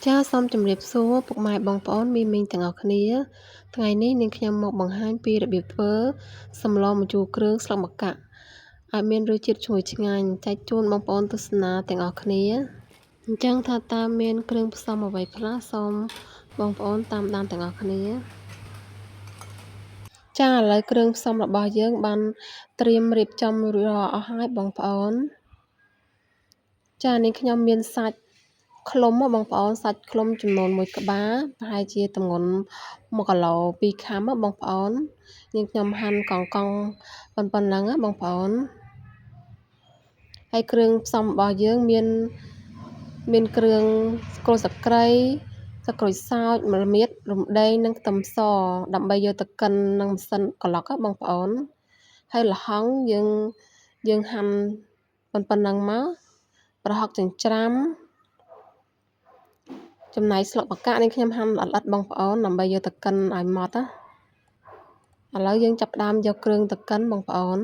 ចាសូមជម្រាបសួរពុកម៉ែបងប្អូនមីមីងទាំងអស់គ្នាថ្ងៃនេះនាងខ្ញុំមកបង្ហាញពីរបៀបធ្វើសម្លម្ជូរគ្រឿងស្លឹកម្កាក់ឲ្យមានរសជាតិឈ្ងុយឆ្ងាញ់ចែកជូនបងប្អូនទស្សនាទាំងអស់គ្នាអញ្ចឹងថាតើមានគ្រឿងផ្សំអ្វីខ្លះសូមបងប្អូនតាមដានទាំងអស់គ្នាចាឥឡូវគ្រឿងផ្សំរបស់យើងបានត្រៀមរៀបចំរួចរាល់អស់ហើយបងប្អូនចានេះខ្ញុំមានសាច់ឃ្លុំបងប្អូនសាច់ឃ្លុំចំនួន1ក្បាលប្រហែលជាទម្ងន់1គីឡូ2ខាំបងប្អូននាងខ្ញុំហាន់កង់កង់ប៉ុណ្ណឹងបងប្អូនហើយគ្រឿងផ្សំរបស់យើងមានគ្រឿងក្រូចសក្រីទឹកក្រូចសើចល្មៀតរំដេងនិងខ្ទឹមសដើម្បីយកទៅកិននឹងម៉ាស៊ីនក្លុកបងប្អូនហើយល្ហុងយើងហាន់ប៉ុណ្ណឹងមកប្រហុកចិញ្ច្រាំចំណែកស្លឹកម្កាក់នេះខ្ញុំហាន់ល្អិតៗបងប្អូនដើម្បីយកទៅកិនឲ្យម៉ត់ណាឥឡូវយើងចាប់ផ្ដើមយកគ្រឿងទៅកិនបងប្អូន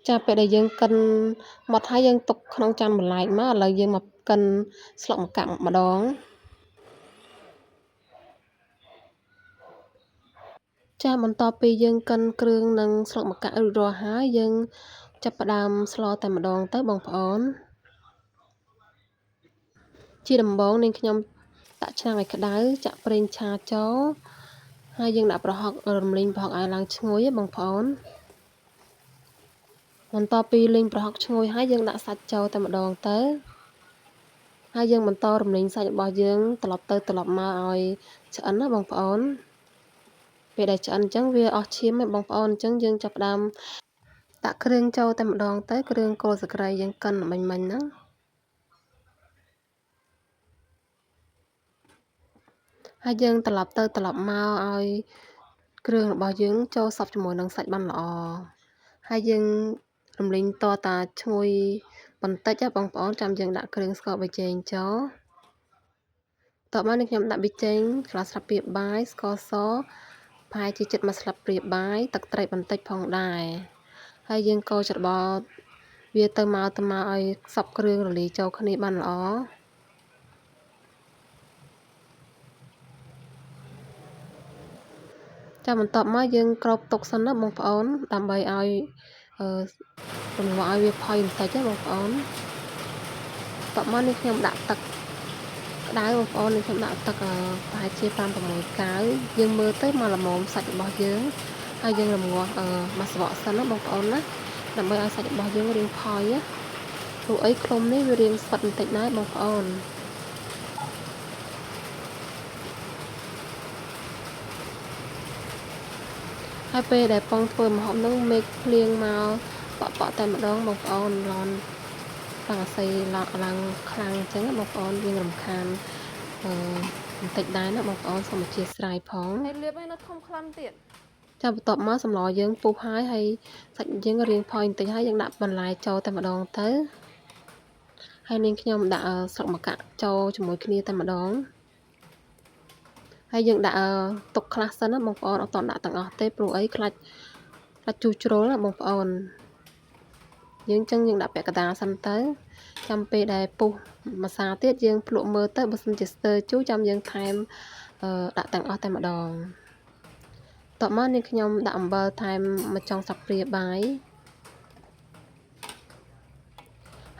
ចាពេលដែលយើងកិនម៉ត់ហើយយើងទុកក្នុងចានបន្លែកមកឥឡូវយើងមកកិនស្លឹកម្កាក់ម្ដងចាបន្ទាប់ពីយើងកិនគ្រឿងនិងស្លឹកម្កាក់រួចរាល់ហើយយើងចាប់ផ្ដើមស្លតែម្ដងទៅបងប្អូនជាដំបូងនាងខ្ញុំដាក់ឆ្នាំងឲ្យក្តៅចាក់ប្រេងឆាចូលហើយយើងដាក់ប្រហុករំលីងប្រហុកឲ្យឡើងឈ្ងុយបងប្អូនបន្ទាប់ពីលីងប្រហុកឈ្ងុយហើយយើងដាក់សាច់ចូលតែម្ដងទៅហើយយើងបន្តរំលីងសាច់របស់យើងត្រឡប់ទៅត្រឡប់មកឲ្យឆ្អិនណាបងប្អូនពេលដែលឆ្អិនអញ្ចឹងវាអស់ឈាមហើយបងប្អូនអញ្ចឹងយើងចាប់ផ្ដើមដាក់គ្រឿងចូលតែម្ដងទៅគ្រឿងគល់សក្រីយើងកិនមិញៗហ្នឹងហើយយើងត្រឡប់ទៅត្រឡប់មកឲ្យគ្រឿងរបស់យើងចូលសព្វជាមួយនឹងសាច់បានល្អហើយយើងរំលីងតតាឈ្ងុយបន្តិចបងប្អូនចាំយើងដាក់គ្រឿងស្ករប៊ីចេងចូលតបមកនេះខ្ញុំដាក់ប៊ីចេងកន្លះស្លាបព្រាបាយស្ករសប្រហែលជាជិត1ស្លាបព្រាបាយទឹកត្រីបន្តិចផងដែរហើយយើងកូរច្របល់វាទៅមកទៅមកឲ្យសព្វគ្រឿងរលាយចូលគ្នាបានល្អចាបន្ទាប់មកយើងគ្របទុកសិនណាបងប្អូនដើម្បីឲ្យរំងាស់ឲ្យវាផុយបន្តិចណាបងប្អូនបន្ទាប់មកនេះខ្ញុំដាក់ទឹកក្តៅបងប្អូននេះខ្ញុំដាក់ទឹកប្រហែលជា5 6កែវយើងមើលទៅមកល្មមសាច់របស់យើងហើយយើងរំងាស់មួយស្បកសិនណាបងប្អូនណាដើម្បីឲ្យសាច់របស់យើងរាងផុយណាព្រោះអីឃ្លុំនេះវារាងស្វិតបន្តិចដែរបងប្អូនហើយពេលដែលពងធ្វើម្ហូបហ្នឹងមេឃភ្លៀងមកបក់បក់តែម្ដងបងប្អូនឡនឡើងអាស័យឡើងខ្លាំងអញ្ចឹងបងប្អូនយើងរំខានបន្តិចដែរណាបងប្អូនសូមអធិស្ឋានផងហើយលាបឲ្យនៅធំខ្លាំងទៀតចាបន្ទាប់មកសម្លយើងពុះហើយហើយសាច់យើងរៀងផុយបន្តិចហើយយើងដាក់បន្លែចូលតែម្ដងទៅហើយនាងខ្ញុំដាក់ស្លឹកម្កាក់ចូលជាមួយគ្នាតែម្ដងហើយយើងដាក់ទុកខ្លះសិនណាបងប្អូនអត់តដាក់ទាំងអស់ទេព្រោះអីខ្លាចជូរជ្រុលណាបងប្អូនយើងចឹងយើងដាក់ពាក់កណ្ដាលសិនទៅចាំពេលដែលពុះម្សាទៀតយើងភ្លក់មើលទៅបើសិនជាស្ទើរជូរចាំយើងថែមដាក់ទាំងអស់តែម្ដងតបមកនេះខ្ញុំដាក់អំបិលថែមមួយចុងស្លាបព្រាបាយ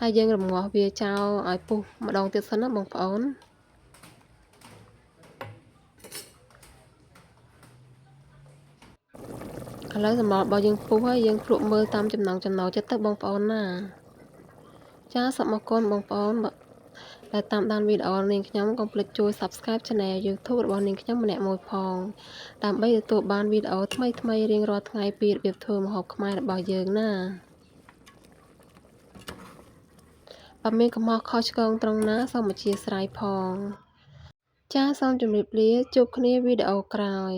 ហើយយើងរំងាស់វាចោលឲ្យពុះម្ដងទៀតសិនណាបងប្អូនឥឡូវសម្លរបស់យើងពុះហើយយើងភ្លក់មើលតាមចំណង់ចំណូលចិត្តទៅបងប្អូនណាចាសូមអរគុណបងប្អូនដែលតាមដានវីដេអូនាងខ្ញុំកុំភ្លេចជួយ Subscribe Channel YouTube របស់នាងខ្ញុំម្នាក់មួយផងដើម្បីទទួលបានវីដេអូថ្មីៗរៀងរាល់ថ្ងៃពីរបៀបធ្វើម្ហូបខ្មែររបស់យើងណាបើមានកំហុសខុសឆ្គងត្រង់ណាសូមអធ្យាស្រ័យផងចាសូមជម្រាបលាជួបគ្នាវីដេអូក្រោយ